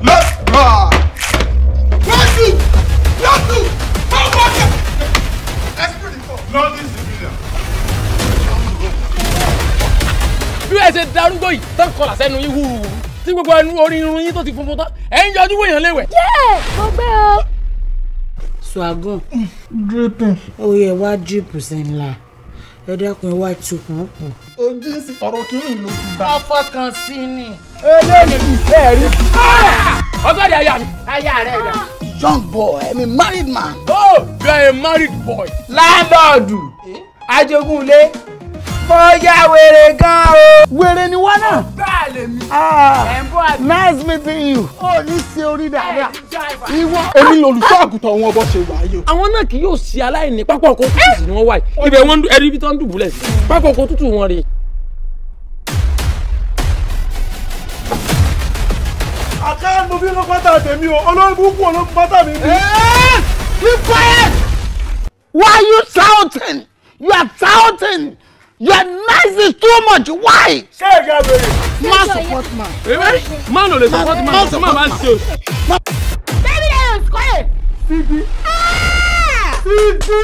Let's ride. 1, 2, 1, 2, 1, 1. That's pretty cool. London civilian. Bí ẹ ṣe darúgbó yìí tán kọlà sẹ́nu yín wúruwúru tí gbogbo ẹnu orí irun yín tó ti funfun tán ẹ̀ ń yọjú wòyàn léwẹ̀. Yé, mo gbé o. Swagun. Dripping. Ó yẹ wá drip sí ńlá. Ẹ dákun ẹ wá tukùn kù. Ojú sí ọ̀rọ̀ kìíní ló ti bá. Ọfọ kan sí ni. Eléyìí ẹ rí. Ọgọ́dì aya mi. Aya rẹ̀ rẹ̀. Young boy, I'm a married man. Oh, you are a married boy. Láńlọ́ọ̀dù, ajogunlé, mo ya wèrè gan o. Wèrè ni wọ́n náà. Bẹ́ẹ̀ lèmi. Ah, nice meeting you. Ó ní ṣe orí dáadáa. Ìwọ. Èmi lolùṣọ́ àgùntàn wọn bó ṣe wà yìí. Àwọn náà kì yóò ṣe aláìní pápá ọkọ̀ tútù sí ni wọ́n wà yìí. Ibẹ̀ wọ́n ẹ̀rí ibi tó ń dùbúlẹ̀ sí. Pápá ọkọ̀ tútù wọn rèé. Àká mo fi ń pátá tèmi o, olórí burúkú olórí pátá mi bí. Keep quiet! Why are you shouting? You are shouting! Your noise is too much. Why? Ṣé ẹ̀ka wèrè? Man support man. Man ò lè support man, tí man máa ń ṣe o. Baby, that is quiet. Sídi. Sídi.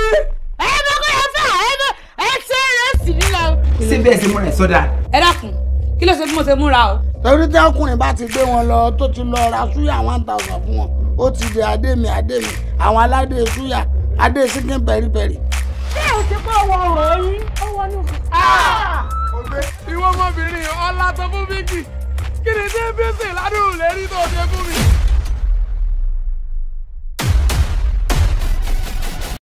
Ẹ bá kọ́ ẹ fẹ́ ẹ bá ẹ ṣe é sì nílò. Ṣé bẹ́ẹ̀ ṣe múra ẹ̀ sọ́dà? Ẹ dákun, kí ló ṣe bí mo ṣe múra o? Torí tí ọkùnrin bá ti gbé wọn lọ tó ti lọ ra súyà 1000 fún wọn, ó ti di adé mi adé mi, àwọn aládé súyà, adé síkìn pẹ̀rípẹ̀rí. Ṣé o ti kọ́ wọ ọ̀rọ̀ yín? Ó wọnú. Ìwọ ọmọbìnrin ọlá tó fún Bíkì, kí ni tí ń bí sè ládùn lérí tó ṣe fún mi?